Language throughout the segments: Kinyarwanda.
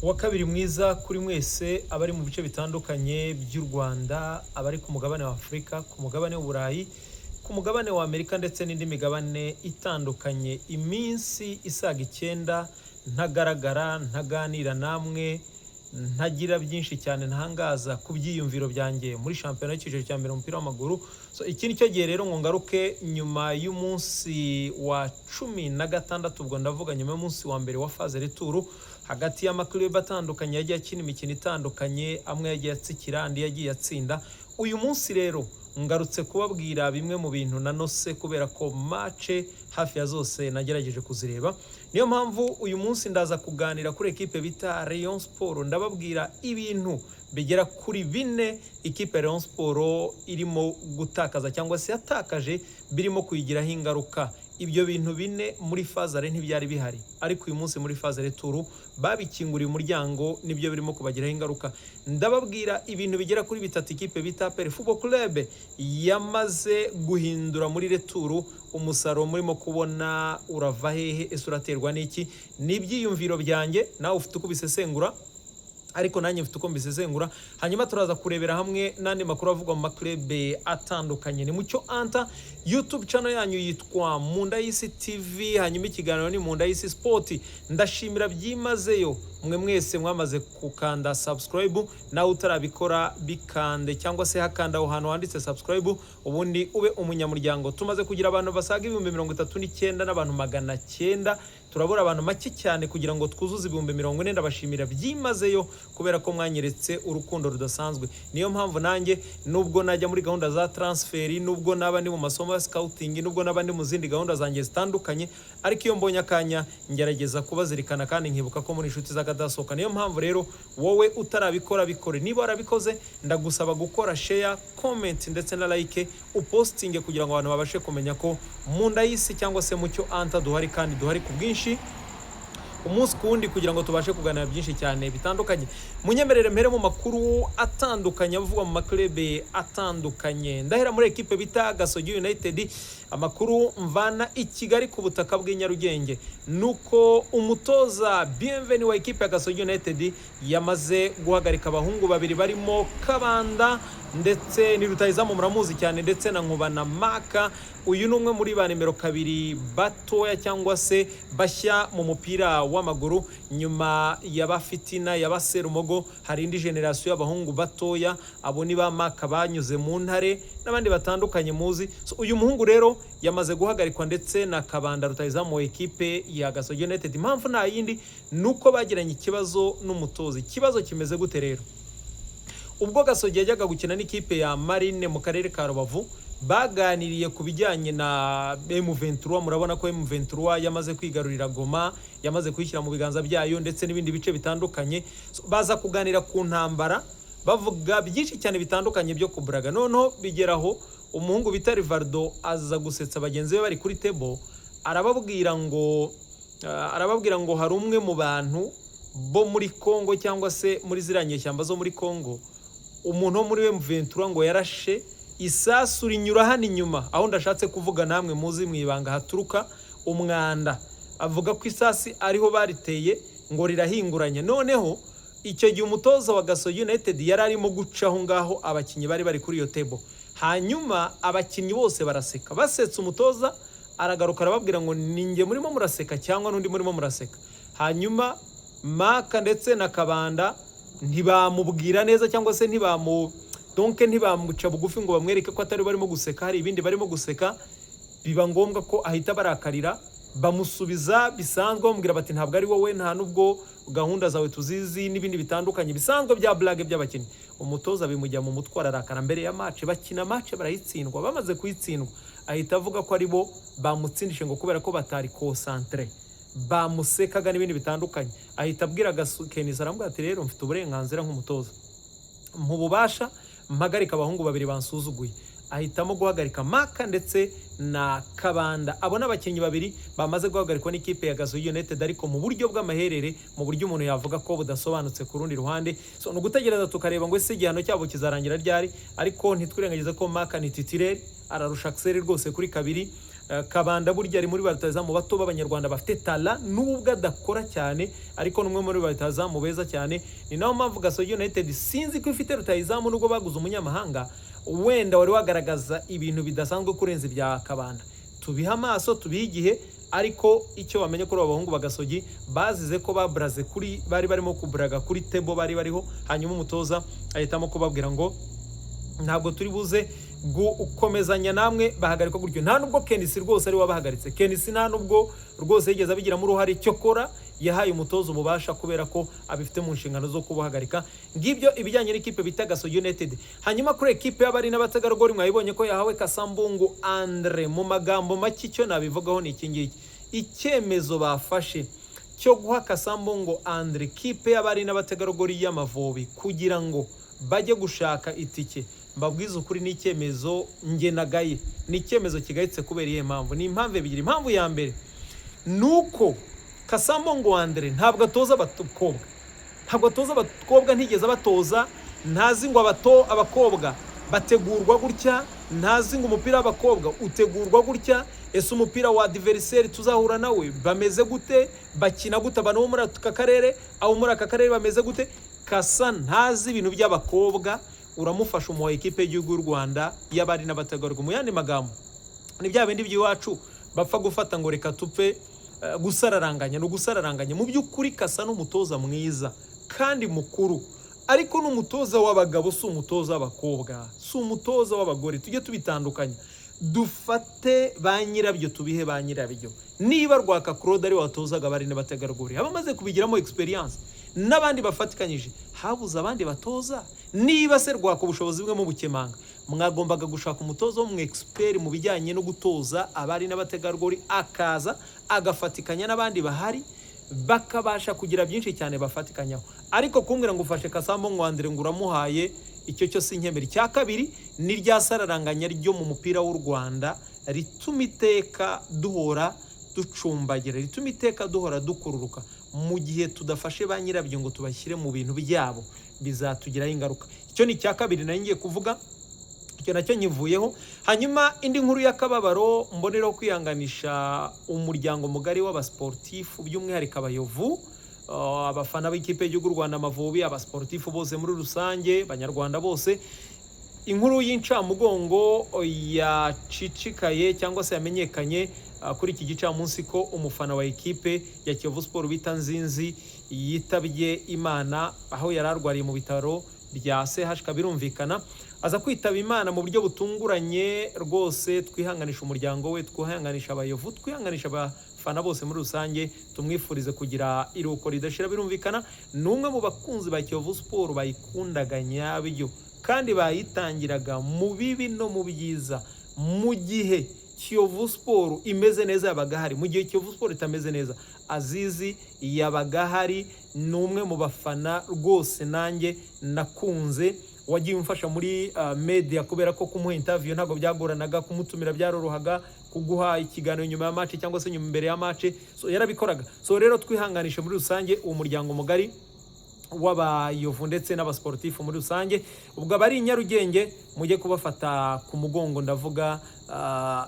Uwa kabiri mwiza kuri mwese abari mu bice bitandukanye by'u Rwanda, abari ku mugabane wa Afurika, ku mugabane w'Uburayi, ku mugabane wa Amerika ndetse n'indi migabane itandukanye. Iminsi isaga 9 ntagaragara, ntaganira namwe, ntagira byinshi cyane ntangaza ku byiyumviro byanjye muri shampiyona y'icyiciro cya mbere umupira w'amaguru. So, iki ni cyo gihe rero ngo ngaruke nyuma y'umunsi wa 16, ubwo ndavuga nyuma y'umunsi wa mbere wa phase retour, hagati y'amakirebe atandukanye yagiye akina imikino itandukanye, amwe yagiye atsikira, andi yagiye atsinda. Uyu munsi rero ngarutse kubabwira bimwe mu bintu nanose, kubera ko match hafi ya zose nagerageje kuzireba. Niyo mpamvu uyu munsi ndaza kuganira kuri ekipe bita Rayon Sport. Ndababwira ibintu bigera kuri bine ikipe ya Rayon Sport irimo gutakaza cyangwa se yatakaje, birimo kuyigiraho ingaruka. Ibyo bintu bine muri phase aller ntibyari bihari, ariko uyu munsi muri phase retour babikinguriye umuryango, nibyo birimo kubagiraho ingaruka. Ndababwira ibintu bigera kuri bitatu ikipe bita APR Football Club yamaze guhindura muri retour. Umusaruro murimo kubona urava hehe? Ese uraterwa n'iki? Ni ibyiyumviro byanjye, nawe ufite uko ubisesengura, ariko nanjye mfite uko mbisesengura. Hanyuma turaza kurebera hamwe n'andi makuru avugwa mu maklebe atandukanye. Ni Mucyo Anta, YouTube channel yanyu yitwa Munda y'Isi TV, hanyuma ikiganiro ni Munda y'Isi Sport. Ndashimira byimazeyo mwe mwese mwamaze gukanda subscribe. Nawe utarabikora, bikande cyangwa se hakanda aho hantu handitse subscribe, ubundi ube umunyamuryango. Tumaze kugira abantu basaga 39,900, turabura abantu make cyane kugira ngo twuzuze 40,000. Ndabashimira byimazeyo kubera ko mwanyeretse urukundo rudasanzwe. Niyo mpamvu nanjye, nubwo najya muri gahunda za transfer, nubwo naba ndi mu masomo ya scouting, nubwo naba ndi mu zindi gahunda zanjye zitandukanye, ariko iyo mbonye akanya ngerageza kubazirikana kandi nkibuka ko muri inshuti z'akadasohoka. Niyo mpamvu rero wowe utarabikora, bikore. Niba warabikoze, ndagusaba gukora share, comment ndetse na like, upostinge kugira ngo abantu babashe kumenya ko mu nda y'isi cyangwa se Mucyo Anta duhari, kandi duhari ku bwinshi umunsi ku wundi, kugira ngo tubashe kuganira byinshi cyane bitandukanye. Munyemerere mpere mu makuru atandukanye avugwa mu maklebe atandukanye. Ndahera muri ekipe bita Gasogi United. Amakuru mvana i Kigali ku butaka bw'i Nyarugenge nuko umutoza Bienvenu wa ekipe ya Gasogi United yamaze guhagarika abahungu babiri barimo Kabanda, ndetse ni rutahizamu muramuzi cyane, ndetse na Nkubana Maka. Uyu ni umwe muri ba nimero 2 batoya cyangwa se bashya mu mupira w'amaguru. Nyuma ya Bafitina, ya Baserumogo, hari indi génération y'abahungu batoya. Abo ni ba Maka banyuze mu Ntare n'abandi batandukanye muzi. So, uyu muhungu rero yamaze guhagarikwa, ndetse na Kabanda rutahizamu wa ekipe ya Gasogi United. Impamvu nta yindi, ni uko bagiranye ikibazo n'umutoza. Ikibazo kimeze gute rero? Ubwo Gasogi yajyaga gukina n'ikipe ya Marine mu karere ka Rubavu, baganiriye ku bijyanye na M23. Murabona ko M23 yamaze kwigarurira Goma, yamaze kuyishyira mu biganza byayo, ndetse n'ibindi bice bitandukanye. So, baza kuganira ku ntambara, bavuga byinshi cyane bitandukanye byo kuburaga. Noneho bigeraho umuhungu bita Rivaldo aza gusetsa bagenzi be bari kuri table, arababwira ngo hari umwe mu bantu bo muri Congo cyangwa se muri ziriya nyeshyamba zo muri Congo, umuntu wo muri M23, ngo yarashe isasu rinyura hano inyuma aho ndashatse kuvuga, namwe muzi mu ibanga haturuka umwanda. Avuga ko isasi ariho bariteye ngo rirahinguranye. Noneho icyo gihe umutoza wa Gasogi United yari arimo guca aho ngaho abakinnyi bari bari kuri iyo table, hanyuma abakinnyi bose baraseka. Basetse, umutoza aragaruka arababwira ngo: "Ni njye murimo muraseka cyangwa n'undi murimo muraseka?" Hanyuma Maka ndetse na Kabanda ntibamubwira neza cyangwa se ntibamu donc ntibamuca bugufi ngo bamwereke ko atari barimo guseka, hari ibindi barimo guseka. Biba ngombwa ko ahita barakarira, bamusubiza bisanzwe, bamubwira bati: "Ntabwo ari wowe, nta nubwo gahunda zawe tuzizi," n'ibindi bitandukanye bisanzwe bya blague by'abakinnyi. Umutoza bimujya mu mutwe, ararakara. Mbere ya match, bakina match barayitsindwa. Bamaze kuyitsindwa, ahita avuga ko ari bo bamutsindishe, ngo kubera ko batari concentré, bamusekaga n'ibindi bitandukanye. Ahita abwira Kenisa, aramubwira ati: "Rero mfite uburenganzira nk'umutoza, mu bubasha mpagarika abahungu babiri bansuzuguye." Ahitamo guhagarika Maka ndetse na Kabanda. Abo ni abakinnyi babiri bamaze guhagarikwa n'ikipe ya Gasogi United, ariko mu buryo bw'amaherere, mu buryo umuntu yavuga ko budasobanutse ku rundi ruhande. So, ni ugutegereza tukareba ngo ese igihano cyabo kizarangira ryari. Ariko ntitwirengagize ko Maka ni titulaire, ararusha Axel rwose kuri kabiri. Kabanda burya ari muri ba rutahizamu bato b'Abanyarwanda bafite talent, nubwo adakora cyane, ariko n'umwe muri ba rutahizamu beza cyane. Ni nayo mpamvu Gasogi United sinzi ko ifite rutahizamu, nubwo baguze umunyamahanga wenda wari wagaragaza ibintu bidasanzwe kurenza ibya Kabanda. Tubihe amaso, tubihe igihe, ariko icyo bamenye kuri abo bahungu bagasogi, bazize ko baburaze kuri bari barimo kuburaga kuri table bari bariho, hanyuma umutoza ahitamo kubabwira ngo ntabwo turi buze gukomezanya namwe, bahagarikwa gutyo. Nta nubwo KNC rwose ari we wabahagaritse. KNC nta nubwo rwose yigeze abigiramo uruhare, cyokora yahaye umutoza ububasha kubera ko abifite mu nshingano zo kubuhagarika. Ngibyo ibijyanye n'ikipe bita Gasogi United. Hanyuma kuri ekipe y'abari n'abategarugori, mwayibonye ko yahawe Kasambungu Andre. Mu magambo make, icyo nabivugaho ni iki ngiki: icyemezo bafashe cyo guha Kasambungu Andre kipe y'abari n'abategarugori y'Amavubi kugira ngo bajye gushaka itike, mbabwize ukuri, ni icyemezo ngenagaye, ni icyemezo kigayitse. Kubera iyihe mpamvu? Ni impamvu ebyiri. Impamvu ya mbere ni uko Kasambungu Andre ntabwo atoza abakobwa, ntabwo atoza abakobwa, ntigeze abatoza. Ntazi ngo abato abakobwa bategurwa gutya, ntazi ngo umupira w'abakobwa utegurwa gutya. Ese umupira wa adversaire tuzahura nawe bameze gute, bakina gute? Abantu bo muri aka karere, abo muri aka karere bameze gute? Kasa ntazi ibintu by'abakobwa, uramufasha umuha ekipe y'igihugu y'u Rwanda y'abari n'abategarugori. Mu yandi magambo, ni bya bindi by'iwacu bapfa gufata ngo reka tupfe gusararanganya. Ni ugusararanganya mu by'ukuri. Kasa n'umutoza mwiza kandi mukuru, ariko ni umutoza w'abagabo, si umutoza w'abakobwa, si umutoza w'abagore. Tujye tubitandukanya, dufate ba nyirabyo, tubihe ba nyirabyo. Niba Rwaka Claude ari we watozaga abari n'abategarugori, abamaze kubigiramo experience n'abandi bafatikanyije, habuze abandi batoza? Niba se Rwaka ubushobozi bwe mu bukemanga, mwagombaga gushaka umutoza w'umu expert mu bijyanye no gutoza abari n'abategarugori, akaza agafatikanya n'abandi bahari, bakabasha kugira byinshi cyane bafatikanyaho. Ariko kumbwira ngo ufashe Kasamo Ngwandire ngo uramuhaye, icyo cyo si nkemera. Icya kabiri ni rya sararanganya ryo mu mupira w'u Rwanda rituma iteka duhora ducumbagira, rituma iteka duhora dukururuka. Mu gihe tudafashe ba nyirabyo ngo tubashyire mu bintu byabo, bizatugiraho ingaruka. Icyo ni icya kabiri nari ngiye kuvuga, icyo nacyo nyivuyeho. Hanyuma indi nkuru y'akababaro, mboneraho kwihanganisha umuryango mugari w'abasportifu, by'umwihariko Abayovu, abafana b'ikipe y'igihugu Rwanda Amavubi, abasportifu bose muri rusange, Abanyarwanda bose. Inkuru y'incamugongo yacicikaye cyangwa se yamenyekanye kuri iki gicamunsi ko umufana wa ekipe ya Kiyovu Sport bita Nzinzi yitabye Imana aho yari arwariye mu bitaro bya CHK. Birumvikana aza kwitaba Imana mu buryo butunguranye rwose. Twihanganisha umuryango we, twihanganisha Abayovu, twihanganisha abafana bose muri rusange, tumwifurize kugira iruhuko ridashira. Birumvikana ni umwe mu bakunzi ba Kiyovu Sport bayikundaga nyabyo kandi bayitangiraga mu bibi no mu byiza. Mu gihe Kiyovu Sport imeze neza yabaga ahari, mu gihe Kiyovu Sport itameze neza Azizi yabaga ahari. Ni umwe mu bafana rwose nanjye nakunze, wagiye umfasha muri media, kubera ko kumuha interview ntabwo byagoranaga, kumutumira byarorohaga, kuguha ikiganiro nyuma ya match cyangwa se nyuma imbere ya match, so yarabikoraga. So rero twihanganishe muri rusange uwo muryango mugari w'Abayovu ndetse n'abasportifu muri rusange. Ubwo abari i Nyarugenge mujye kubafata ku mugongo, ndavuga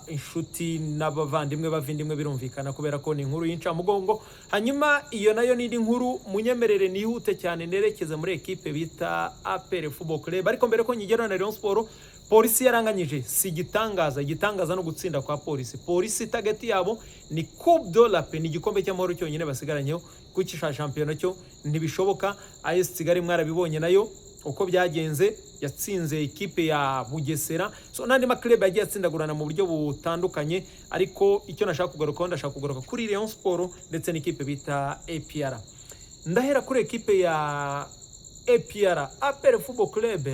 inshuti n'abavandimwe bavindimwe, birumvikana, kubera ko ni inkuru y'incamugongo. Hanyuma iyo nayo ni indi nkuru. Munyemerere nihute cyane nerekeze muri ekipe bita APR Football Club, ariko mbere ko nyigeraho na Rayon Sport, Polisi yaranganyije, si igitangaza. Igitangaza no gutsinda kwa Polisi. Polisi target yabo ni Coupe de la Paix, ni igikombe cy'amahoro cyonyine basigaranyeho, kuko icya shampiyona cyo ntibishoboka. AS Kigali mwarabibonye nayo uko byagenze, yatsinze ikipe ya Bugesera, so n'andi ma club yagiye atsindagurana mu buryo butandukanye. Ariko icyo nashaka kugarukaho, ndashaka kugaruka kuri Rayon Sport ndetse n'ikipe bita APR. Ndahera kuri ekipe ya APR, APR Football Club.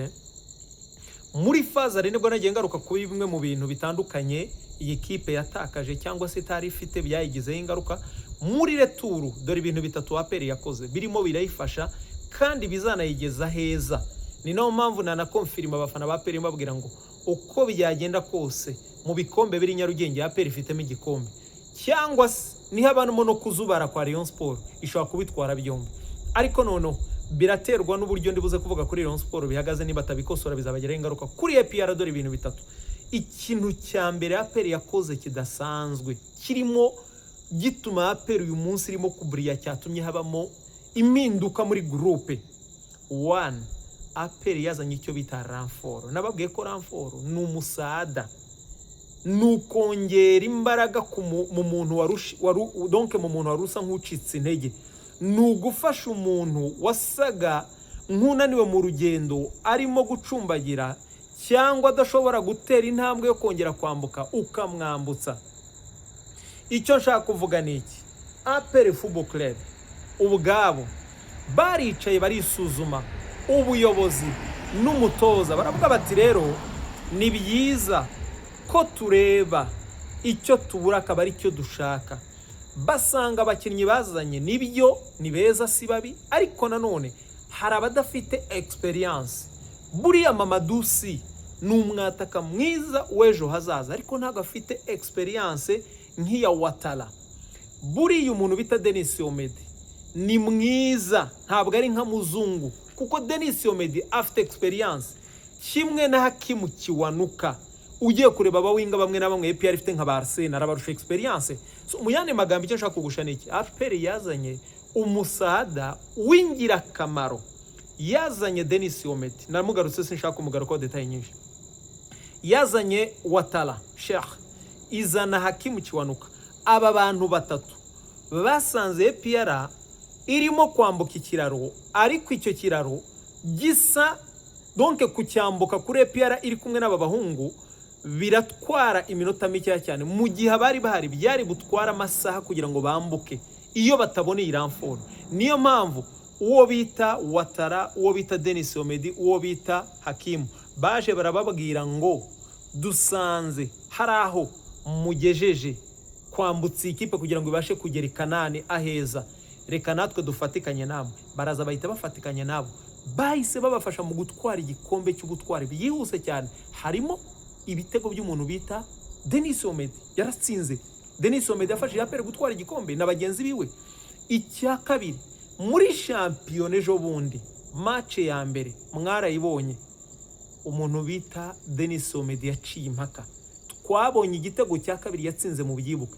Muri phase aller nibwo nagiye ngaruka kuri bimwe mu bintu bitandukanye iyi kipe yatakaje cyangwa se itari ifite, byayigizeho ingaruka. Muri retour, dore ibintu bitatu APR yakoze birimo birayifasha kandi bizanayigeza heza. Ni nayo mpamvu nanakonfirima abafana ba APR mbabwira ngo uko byagenda kose, mu bikombe biri Nyarugenge APR ifitemo igikombe, cyangwa se nihabamo no kuzubara kwa Rayon Sport ishobora kubitwara byombi. Ariko noneho biraterwa n'uburyo ndibuze kuvuga kuri Rayon Sport bihagaze. Niba atabikosora bizabagiraho ingaruka. Kuri APR, dore ibintu bitatu. Ikintu cya mbere APR yakoze kidasanzwe kirimo gituma APR uyu munsi irimo kuburiya, cyatumye habamo impinduka muri groupe one, APR yazanye icyo bita renfort. Nababwiye ko renfort ni umusada, ni ukongera imbaraga mu muntu donc mu muntu wari usa nk'ucitse intege, ni ugufasha umuntu wasaga nk'unaniwe mu rugendo, arimo gucumbagira cyangwa adashobora gutera intambwe yo kongera kwambuka, ukamwambutsa. Icyo nshaka kuvuga ni iki: APR Football Club ubwabo baricaye barisuzuma, ubuyobozi n'umutoza, baravuga bati: "Rero ni byiza ko tureba icyo tubura akaba ari cyo dushaka." Basanga abakinnyi bazanye nibyo, ni beza, si babi, ariko nanone hari abadafite experience. Buriya Mamadou Sy ni umwataka mwiza w'ejo hazaza, ariko ntabwo afite experience nk'iya Ouattara. Buriya umuntu bita Denis Omedi ni mwiza, ntabwo ari nka Muzungu, kuko Denis Omedi afite experience kimwe na Hakimu Kiwanuka. Ugiye kureba abawinga bamwe na bamwe APR ifite nka ba Arsene, arabarusha experience. So, mu yandi magambo, icyo nshaka kugusha ni iki: APR yazanye umusada w'ingirakamaro, yazanye Denis Omedi, namugarutse, sinshaka kumugarukaho détails nyinshi, yazanye Ouattara Cheikh, izana Hakimu Kiwanuka. Aba bantu batatu basanze APR irimo kwambuka ikiraro, ariko icyo kiraro gisa, donc kucyambuka kuri APR iri kumwe n'aba bahungu biratwara iminota mikeya cyane, mu gihe abari bahari byari butwara amasaha kugira ngo bambuke iyo batabona iyi renfort. Niyo mpamvu uwo bita Ouattara, uwo bita Denis Omedi, uwo bita Hakimu baje barababwira ngo: "Dusanze hari aho mugejeje kwambutsa iyi kipe kugira ngo ibashe kugera i Kanani aheza, reka natwe dufatikanye namwe." Baraza bahita bafatikanya nabo, bahise babafasha mu gutwara igikombe cy'ubutwari byihuse cyane. Harimo ibitego by'umuntu bita Denis Omedi yaratsinze. Denis Omedi yafashije APR gutwara igikombe na bagenzi biwe. Icya kabiri, muri shampiyona ejo bundi, match ya mbere mwarayibonye, umuntu bita Denis Omedi yaciye impaka. Twabonye igitego cya kabiri yatsinze, mu byibuke,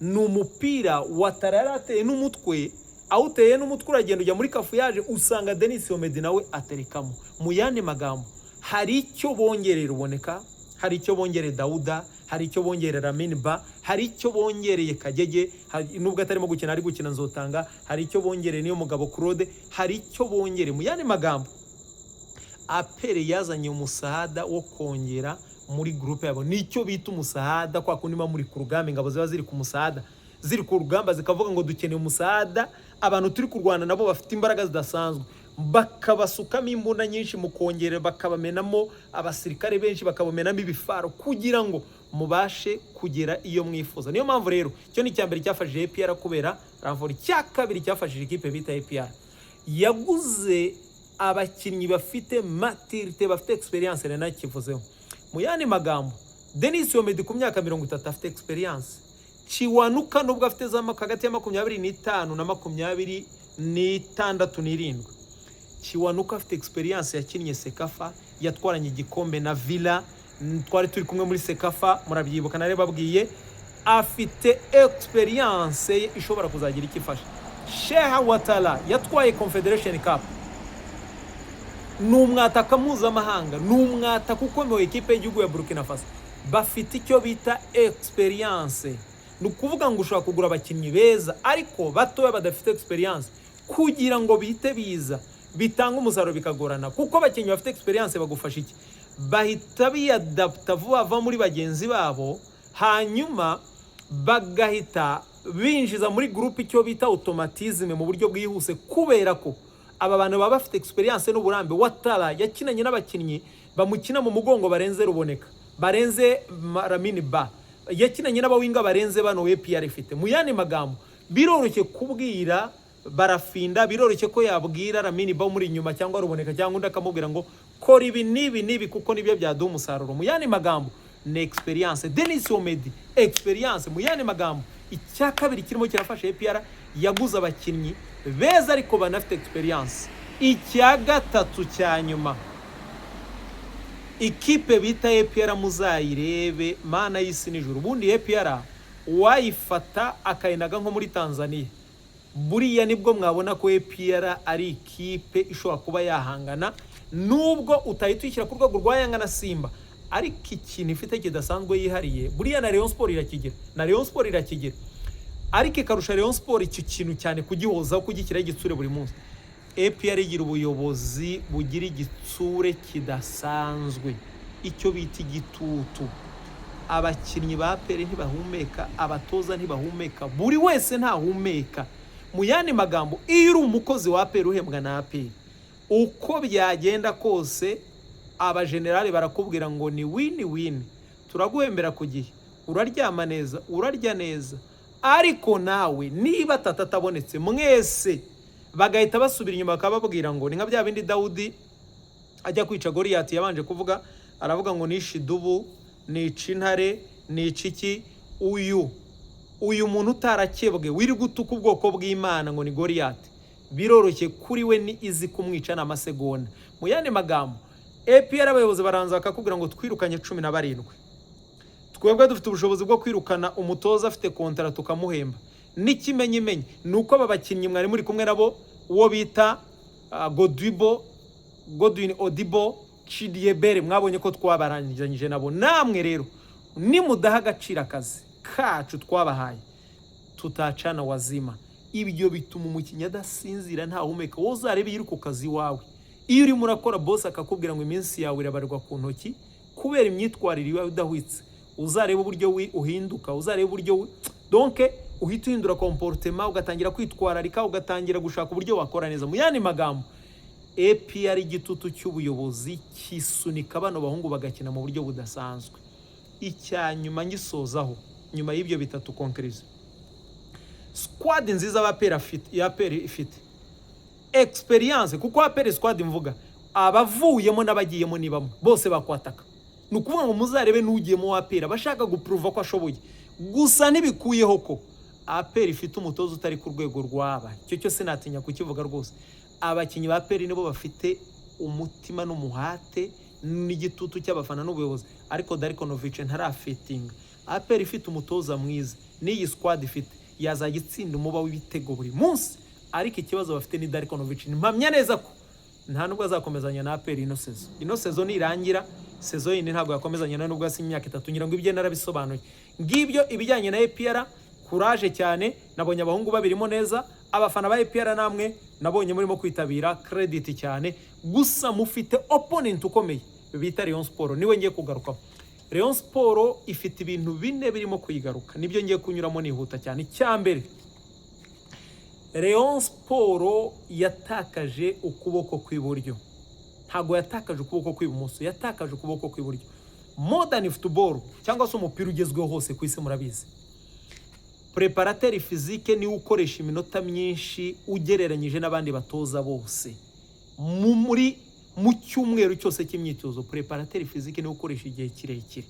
ni umupira Ouattara yari ateye n'umutwe, awuteye n'umutwe uragenda ujya muri cafouillage, usanga Denis Omedi nawe aterekamo. Mu yandi magambo, hari icyo bongerera Ruboneka, hari icyo bongereye Dauda, hari icyo bongerera Lamine Ba, hari icyo bongereye Kagege, nubwo atarimo gukina, ari gukina Nzotanga, hari icyo bongereye niyo mugabo Claude, hari icyo bongereye. Mu yandi magambo, APR yazanye umusahada wo kongera muri groupe yabo. Nicyo bita umusahada, kwa kundi muba muri ku rugamba, ingabo ziba ziri ku musahada, ziri ku rugamba, zikavuga ngo: "Dukeneye umusahada, abantu turi kurwana nabo bafite imbaraga zidasanzwe." Bakabasukamo imbunda nyinshi mu kongera, bakabamenamo abasirikare benshi, bakabamenamo ibifaro kugira ngo mubashe kugera iyo mwifuza. Niyo mpamvu rero icyo ni icya mbere cyafashije APR kubera renfort. Icya kabiri cyafashije ikipe bita APR, yaguze abakinnyi bafite maturité, bafite experience, nari nakivuzeho. Mu yandi magambo, Denis Omedi ku myaka 30 afite experience. Kiwanuka, nubwo afite za hagati ya 25 na 26 n'irindwi, Kiwanuka afite experience, yakinnye CECAFA, yatwaranye igikombe na Villa, twari turi kumwe muri CECAFA, murabyibuka, nari babwiye. Afite experience ye ishobora kuzagira icyo ifasha. Sheha Ouattara yatwaye Confederation Cup, ni umwataka mpuzamahanga, ni umwataka ukomeye ikipe y'igihugu ya Burkina Faso. Bafite icyo bita experience. Ni ukuvuga ngo ushobora kugura abakinnyi beza ariko batoya badafite experience, kugira ngo bihite biza bitanga umusaruro bikagorana, kuko abakinnyi bafite experience bagufasha iki? Bahita biyadapta vuba vuba muri bagenzi babo, hanyuma bagahita binjiza muri groupe icyo bita automatisme mu buryo bwihuse, kubera ko aba bantu baba bafite experience n'uburambe. Ouattara yakinanye n'abakinnyi bamukina mu mugongo barenze Ruboneka, barenze Lamine Ba, yakinanye n'abawinga barenze bano APR ifite. Mu yandi magambo, biroroshye kubwira Barafinda, biroroshye ko yabwira Lamine Ba muri inyuma cyangwa Ruboneka cyangwa undi, akamubwira ngo: "Kora ibi n'ibi n'ibi, kuko nibyo byaduha umusaruro." Mu yandi magambo, ni experience. Denis Omedi, experience. Mu yandi magambo, icya kabiri kirimo kirafasha APR, yaguze abakinnyi beza ariko banafite experience. Icya gatatu cya nyuma, Ikipe bita APR muzayirebe, mana y'isi n'ijuru. Ubundi APR uwayifata akayinaga nko muri Tanzania, buriya nibwo mwabona ko APR ari ikipe ishobora kuba yahangana, nubwo utahita uyishyira ku rwego rwa Yanga na Simba. Ariko ikintu ifite kidasanzwe yihariye, buriya na Rayon Sport irakigira, na Rayon Sport irakigira, ariko ikarusha Rayon Sport icyo kintu cyane, kugihozaho, kugishyiraho igitsure buri munsi. APR igira ubuyobozi bugira igitsure kidasanzwe, icyo bita igitutu. Abakinnyi ba APR ntibahumeka, abatoza ntibahumeka, buri wese ntahumeka. Mu yandi magambo, iyo uri umukozi wa APR uhembwa na APR, uko byagenda kose abajenerali barakubwira ngo ni win win, turaguhembera ku gihe, uraryama neza, urarya neza, ariko nawe niba tata atabonetse, mwese bagahita basubira inyuma bakababwira ngo ni nka bya bindi Dawudi ajya kwica Goliyati yabanje kuvuga, aravuga ngo nishe idubu, nica intare, nica iki. Uyu muntu utarakebwe wirirwa utuka ubwoko bw'Imana ngo ni Goliyati, biroroshye kuri we, ni izi kumwica ni amasegonda. Mu yandi magambo, APR abayobozi baranza bakakubwira ngo twirukanye 17, twebwe dufite ubushobozi bwo kwirukana umutoza afite kontara tukamuhemba. N'ikimenyimenyi ni uko aba bakinnyi mwari muri kumwe nabo, uwo bita Godibo, Godwin Odibo, Chidiebere, mwabonye ko twabarangizanyije nabo. Namwe rero nimudaha agaciro akazi kacu twabahaye, tutacana wazima. Ibyo bituma umukinnyi adasinzira, ntahumeka. Wowe uzarebe iyo uri ku kazi iwawe, iyo urimo urakora, boss akakubwira ngo iminsi yawe irabarwa ku ntoki kubera imyitwarire iwawe idahwitse, uzarebe uburyo uhinduka, uzarebe uburyo donc uhita uhindura comportement, ugatangira kwitwararika, ugatangira gushaka uburyo wakora neza. Mu yandi magambo, APR igitutu cy'ubuyobozi kisunika bano bahungu bagakina mu buryo budasanzwe. Icya nyuma ngisozaho, nyuma y'ibyo bitatu, conclusion: squad nziza ba APR afite, ya APR ifite experience, kuko APR squad mvuga abavuyemo n'abagiyemo ni bamwe, bose bakwataka. Ni ukuvuga ngo muzarebe n'ugiyemo wa APR abashaka gupuruva ko ashoboye. Gusa ntibikuyeho ko APR ifite umutoza utari ku rwego rwaba, icyo cyo sinatinya kukivuga rwose. Abakinnyi ba APR nibo bafite umutima n'umuhate n'igitutu cy'abafana n'ubuyobozi, ariko Darko Novic ntarafitinga. APR ifite umutoza mwiza n'iyi squad ifite yazajya itsinda umuba w'ibitego buri munsi, ariko ikibazo bafite ni Darko Novic. Mpamya neza ko nta nubwo azakomezanya na APR ino saison. Ino saison nirangira, saison yindi ntabwo yakomezanya na nubwo yasinye imyaka 3. Ngira ngo ibyo narabisobanuye. Ngibyo ibijyanye na APR. Courage cyane, nabonye abahungu babirimo neza. Abafana ba APR namwe nabonye murimo kwitabira, credit cyane. Gusa mufite opponent ukomeye bita Rayon Sport, niwe ngiye kugarukaho. Rayon Sport ifite ibintu bine birimo kuyigaruka, nibyo ngiye kunyuramo nihuta cyane. Icya mbere, Rayon Sport yatakaje ukuboko kw'iburyo. Ntabwo yatakaje ukuboko kw'ibumoso, yatakaje ukuboko kw'iburyo. Modern football cyangwa se umupira ugezweho hose ku isi, murabizi, préparateur physique niwe ukoresha iminota myinshi ugereranyije n'abandi batoza bose. Muri mu cyumweru cyose cy'imyitozo, préparateur physique niwe ukoresha igihe kirekire,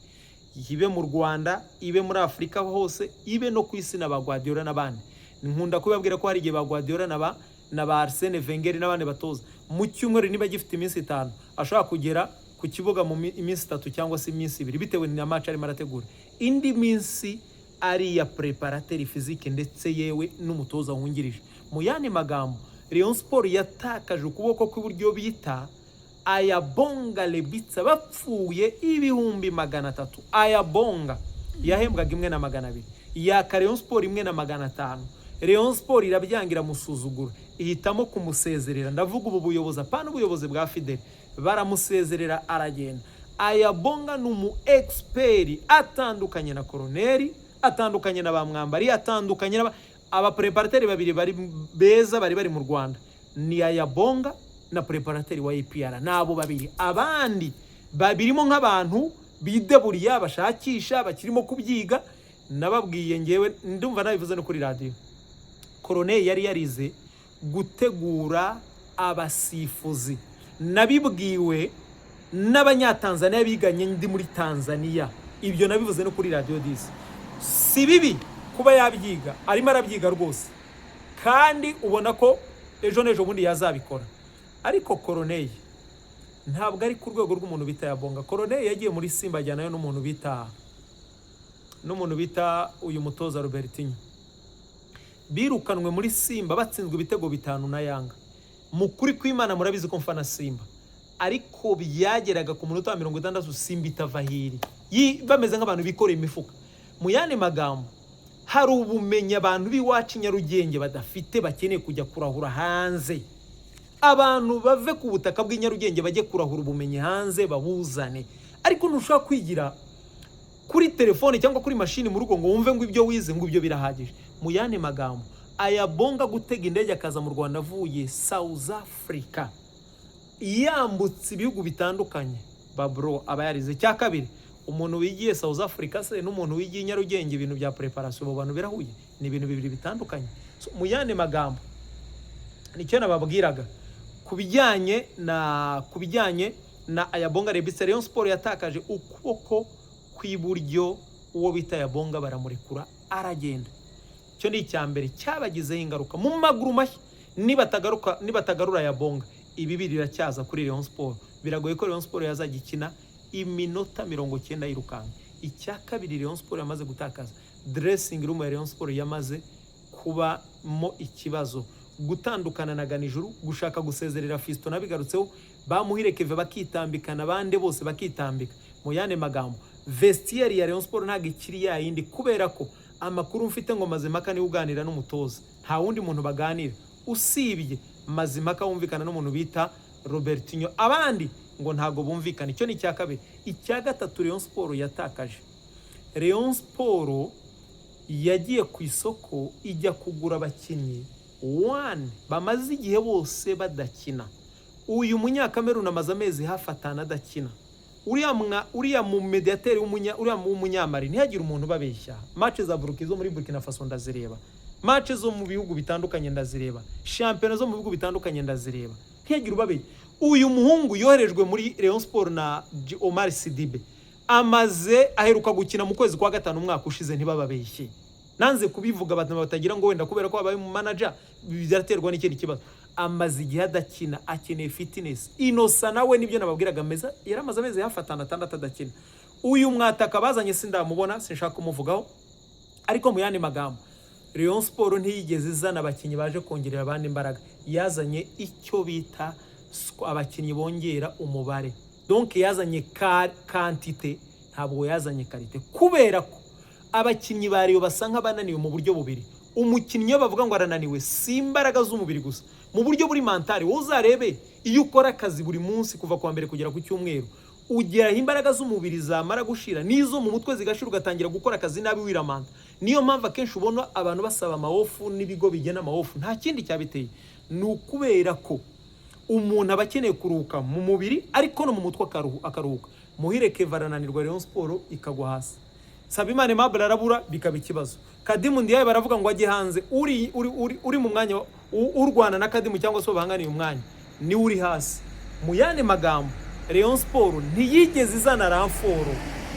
ibe mu Rwanda, ibe muri Afurika hose, ibe no ku isi, na ba Guardiola n'abandi. Nkunda kubabwira ko hari igihe ba Guardiola na ba Arsene Wenger n'abandi batoza, mu cyumweru niba gifite iminsi 5, ashobora kugera ku kibuga mu iminsi 3 cyangwa se iminsi 2, bitewe na match arimo arategura. Indi minsi ari iya préparateur physique ndetse yewe n'umutoza wungirije. Mu yandi magambo, Rayon Sport yatakaje ukuboko kw'iburyo bita Ayabonga Lebitsa, bapfuye 300,000. Ayabonga yahembwaga 1 na 200, yaka Rayon Sport 1 na 500. Rayon Sport irabyanga, iramusuzugura, ihitamo kumusezerera. Ndavuga ubu buyobozi, apana ubuyobozi bwa Fidel. Baramusezerera aragenda. Ayabonga ni umu expert, atandukanye na Koroneri, atandukanye na ba Mwambari, atandukanye na aba préparateur babiri bari beza bari mu Rwanda, ni Ayabonga na préparateur wa APR, nabo babiri. Abandi babirimo nk'abantu bideburiya, bashakisha, bakirimo kubyiga. Nababwiye ngewe, ndumva nabivuze no kuri radiyo, Koroneri yari yarize gutegura abasifuzi. Nabibwiwe n'Abanyatanzaniya biganye ndi muri Tanzania, ibyo nabivuze no kuri Radiyo 10. Si bibi kuba yabyiga, arimo arabyiga rwose, kandi ubona ko ejo n'ejo bundi yazabikora. Ariko Koroneye Ntabwo ari ku rwego rw'umuntu bita Ayabonga. Corneille yagiye muri Simba, ajyanayo n'umuntu bita uyu mutoza Robertinho. Birukanwe muri Simba batsinzwe ibitego 5 na Yanga. Mu kuri kw'Imana, murabizi ko mfana Simba, ariko byageraga ku munota wa 60 Simba itava hiri, bameze nk'abantu bikoreye imifuka. Mu yandi magambo, hari ubumenyi abantu b'iwacu i Nyarugenge badafite, bakeneye kujya kurahura hanze. Abantu bave ku butaka bw'i Nyarugenge bajye kurahura ubumenyi hanze babuzane. Ariko ntushobora kwigira kuri telefone cyangwa kuri mashini mu rugo ngo wumve ngo ibyo wize ngo ibyo birahagije. Mu yandi magambo, Ayabonga gutega indege akaza mu Rwanda avuye South Africa, yambutse ibihugu bitandukanye, babro, aba yarize. Cya kabiri, umuntu wigiye South Africa se n'umuntu wigiye i Nyarugenge ibintu bya preparation, abo bantu birahuye? Ni ibintu bibiri bitandukanye. So, mu yandi magambo, nicyo nababwiraga ku bijyanye na Ayabonga Lebitsa. Rayon Sport yatakaje ukuboko kw'iburyo, uwo bita Ayabonga, baramurekura aragenda. Icyo ni icya mbere cyabagizeho ingaruka. Mu maguru mashya, nibatagaruka, nibatagarura Ayabonga, ibi biracyaza kuri Rayon Sport. Biragoye ko Rayon Sport yazajya ikina iminota 90 yirukanka. Icya kabiri Rayon Sport yamaze gutakaza, dressing room ya Rayon Sport yamaze kubamo ikibazo. Gutandukana na Ganijuru, gushaka gusezerera Fiston, nabigarutseho, bamuhire Keve bakitambikana, abandi bose bakitambika. Mu yandi magambo, vestiaire ya Rayon Sport ntabwo ikiri ya yindi, kubera ko amakuru mfite ngo Mazimaka niwe uganira n'umutoza, nta wundi muntu baganira usibye Mazimaka wumvikana n'umuntu bita Robertinho, abandi ngo ntabwo bumvikana. Icyo ni icya kabiri. Icya gatatu Rayon Sport yatakaje, Rayon Sport yagiye ku isoko ijya kugura abakinnyi one bamaze igihe bose badakina. Uyu Munyakameruni amaze amezi hafi 5 adakina. Uriya mu mediateri uriya w'umunyamari, ntihagire umuntu ubabeshya. Match za Burkina, zo muri Burkina Faso ndazireba, match zo mu bihugu bitandukanye ndazireba, shampiyona zo mu bihugu bitandukanye ndazireba, ntihagire ubabeshya. Uyu muhungu yoherejwe muri Rayon Sport na Omar Sidibe, amaze aheruka gukina mu kwezi kwa gatanu umwaka ushize. Ntibababeshye, nanze kubivuga abantu batagira ngo wenda kubera ko habaye umu manager, biraterwa n'ikindi kibazo. Amaze igihe adakina, akeneye fitness. Inosa nawe nibyo nababwiraga, meza yari amaze amezi hafi 5, 6 adakina. Uyu mwataka bazanye sindamubona, sinshaka kumuvugaho. Ariko mu yandi magambo, Rayon Sport ntiyigeze izana abakinnyi baje kongerera abandi imbaraga, yazanye icyo bita abakinnyi bongera umubare. Donc yazanye quantité, ntabwo yazanye qualité, kubera ko abakinnyi ba Rayon basa nk'abananiwe mu buryo bubiri. Umukinnyi iyo bavuga ngo arananiwe, si imbaraga z'umubiri gusa, mu buryo buri mental. Wowe uzarebe, iyo ukora akazi buri munsi kuva ku wa mbere kugera ku cyumweru, ugeraho imbaraga z'umubiri zamara gushira n'izo mu mutwe zigashira, ugatangira gukora akazi nabi, wiramanta. Niyo mpamvu akenshi ubona abantu basaba ama off n'ibigo bigena ama off. Nta kindi cyabiteye, ni ukubera ko umuntu aba akeneye kuruhuka mu mubiri ariko no mu mutwe akaruhuka. Muhire Keva arananirwa, Rayon Sport ikagwa hasi. Sabimana Aimable arabura, bikaba ikibazo. Kadimu Ndiaye baravuga ngo ajye hanze, uri mu mwanya urwana na Kadimu cyangwa se bahanganiye umwanya niwe uri hasi. Mu yandi magambo, Rayon Sport ntiyigeze izana renfort.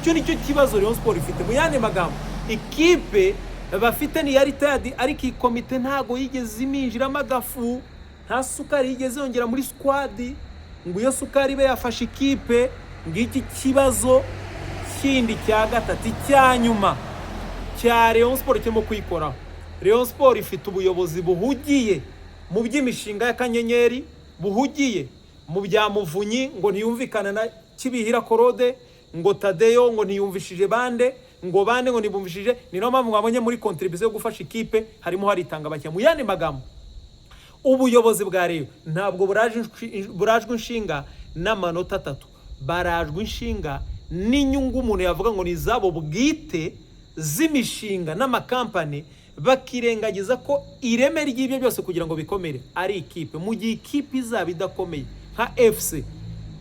Icyo nicyo kibazo Rayon Sport ifite. Mu yandi magambo, ikipe bafite ni ya retired, ariko iyi komite ntago yigeze iminjiramo agafu, nta sukari yigeze yongera muri squad ngo iyo sukari ibe yafashe ikipe. Ngiki kibazo kindi cya gatatu. Icya nyuma cya Rayon Sport kirimo kuyikoraho, Rayon Sport ifite ubuyobozi buhugiye mu by'imishinga y'akanyenyeri, buhugiye mu bya Muvunyi ngo ntiyumvikana na Kibihira Korode, ngo Tadeyo ngo ntiyumvishije bande, ngo bande ngo ntibumvishije. Ni nayo mpamvu mwabonye muri contribution yo gufasha ikipe harimo haritanga bake. Mu yandi magambo, ubuyobozi bwa Rayon ntabwo burajwe inshinga n'amanota 3, barajwe inshinga n'inyungu umuntu yavuga ngo ni izabo bwite z'imishinga n'amakampani, bakirengagiza ko ireme ry'ibyo byose kugira ngo bikomere ari ikipe. Mu gihe ikipe izaba idakomeye nka FC,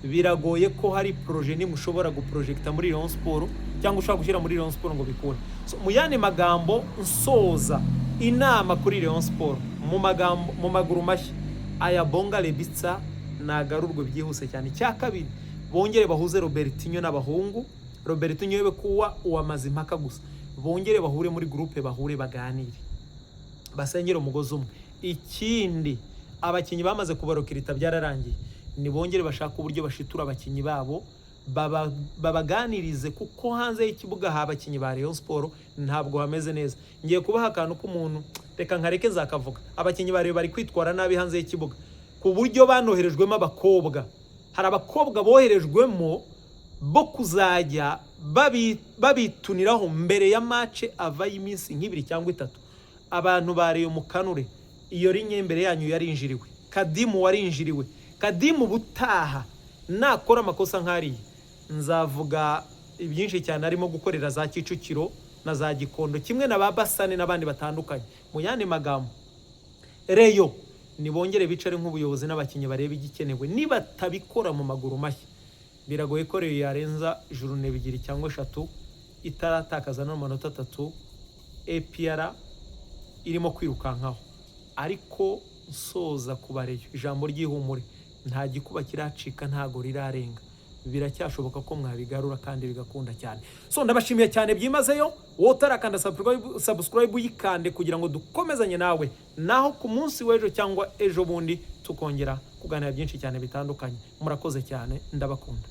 biragoye ko hari projet nimwe ushobora guprojecta muri Rayon Sport cyangwa ushobora gushyira muri Rayon Sport ngo bikunde. So, mu yandi magambo, nsoza, inama kuri Rayon Sport, mu magambo, mu maguru mashya, Ayabonga Lebitsa nagarurwe byihuse cyane. Icya kabiri, bongere bahuze Robertinho n'abahungu. Robertinho yewe kuwa uwa Mazimpaka gusa, bongere bahure muri groupe, bahure baganire, basengere umugozi umwe. Ikindi, abakinnyi bamaze kubarokirita byararangiye. Nibongere bashaka uburyo bashitura abakinnyi babo, babaganirize, kuko hanze y'ikibuga ha abakinnyi ba Rayon Sport ntabwo hameze neza. Ngiye kubaha akantu k'umuntu, reka nkareke nzakavuga. Abakinnyi ba Rayon bari kwitwara nabi hanze y'ikibuga, ku buryo banoherejwemo abakobwa. Hari abakobwa boherejwemo bo kuzajya babituniraho mbere ya match ava y'iminsi nk'ibiri cyangwa itatu. Abantu ba Rayon, mukanure iyo ligne imbere yanyu yarinjiriwe. Kadimu warinjiriwe. Kadimu ubutaha nakora amakosa nk'ariya, nzavuga ibyinshi cyane arimo gukorera za Kicukiro na za Gikondo, kimwe na ba Basane n'abandi batandukanye. Mu yandi magambo, Rayon nibongere bicare nk'ubuyobozi n'abakinnyi, barebe igikenewe. Nibatabikora mu maguru mashya, biragoye ko Rayon yarenza journée ebyiri cyangwa eshatu itaratakaza n'amanota 3 APR irimo kwirukankaho. Ariko nsoza ku ba Rayon, ijambo ry'ihumure: nta gikuba kiracika, ntago rirarenga, biracyashoboka ko mwabigarura kandi bigakunda cyane. So ndabashimiye cyane byimazeyo. Wowe utarakanda subscribe, uyikande kugira ngo dukomezanye nawe, naho ku munsi w'ejo cyangwa ejo bundi tukongera kuganira byinshi cyane bitandukanye. Murakoze cyane, ndabakunda.